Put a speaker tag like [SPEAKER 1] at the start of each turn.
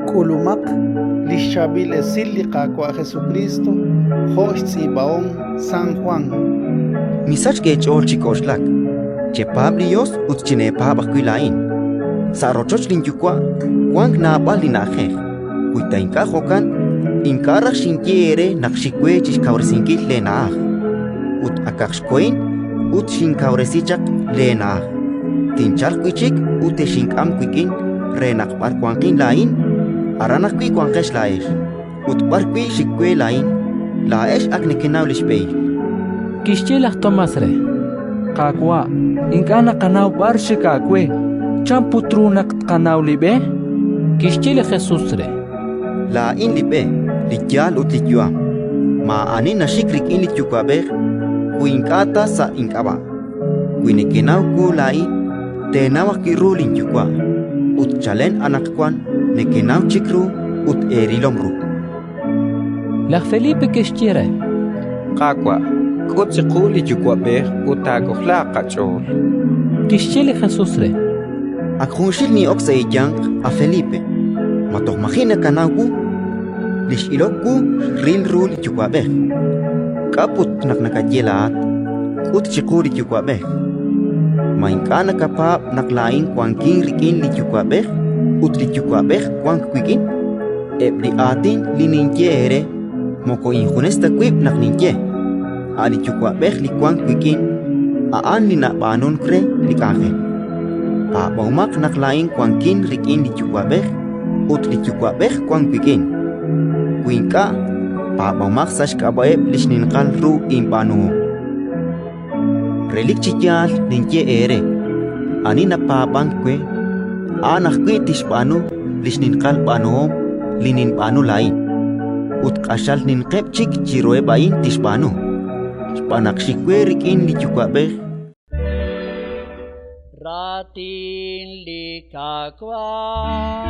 [SPEAKER 1] K'ulumaq li xChaab'il Esil li Qaawa' Jesukriist jo' xtz'iib'ahom San Jwan.
[SPEAKER 2] Misachk eech'ool chi k'oxlak. Chepaab' li Yos ut chineepaab' ajwi' laa'in. Sa' rochoch linYuwa' wank naab'al li na'ajej. Wi ta ink'a' jo'kan, ink'a' raj xinye eere naq xik we chi xkawresinkil leena'aj. Ut akaq xkohin ut xinkawresi chaq leena'aj, tinchalq wi' chik ut texink'am wik'in re naq b'ar wanqin laa'in, aran ajwi' wanqex laa'ex. Ut b'arwi' xik we laa'in, laa'ex ak nekenaw li xb'ehil.
[SPEAKER 3] Kixye laj Tomás re: —Qaawa', ink'a' naqanaw b'ar xik aawe. Chan put ru naq tqanaw li b'e? Kixye li Jesus re:
[SPEAKER 2] —Laa'in li b'e, li yaal ut li yu'am. Maa'ani naxik rik'in li Yuwa'b'ej wi ink'a' ta sa' ink'ab'a'. Wi nekenaw wu laa'in, teenaw ajwi' ru linYuwa'; ut chalen anaqwan nekenaw chik ru ut eerilom ru.
[SPEAKER 3] Laj Felipe kixye re:
[SPEAKER 4] —Qaawa', k'ut chiqu li Yuwa'b'ej ut taak'ojlaaq qach'ool.
[SPEAKER 3] Kixye li Jesus re:
[SPEAKER 2] —Ak junxil nin'ok sa' eeyanq, a Felipe. Ma toj maji' nakanaw wu? Li x'ilok wu xril ru li Yuwa'b'ej. K'a' put naq nakaye laa'at: «K'ut chiqu li Yuwa'b'ej»? Ma ink'a' nakapaab' naq laa'in wankin rik'in li Yuwa'b'ej ut li Yuwa'b'ej wank wik'in? Eb' li aatin li ninye eere moko injunes ta wib' naq ninye, a' li Yuwa'b'ej li wank wik'in, a'an li nab'aanunk re li k'anjel. Paab'ahomaq naq laa'in wankin rik'in li Yuwa'b'ej ut li Yuwa'b'ej wank wik'in. Wi ink'a', paab'ahomaq sa' xk'ab'a'eb' li xninqal ru inb'aanuhom. Relik chi yaal ninye eere: ani napaab'ank we, a'an ajwi' tixb'aanu li xninqal b'aanuhom li ninb'aanu laa'in, ut q'axal ninqeb' chik chiruheb' a'in tixb'aanu, xb'aan naq xik we rik'in li Yuwa'b'ej.
[SPEAKER 5] Raatin li Qaawa'.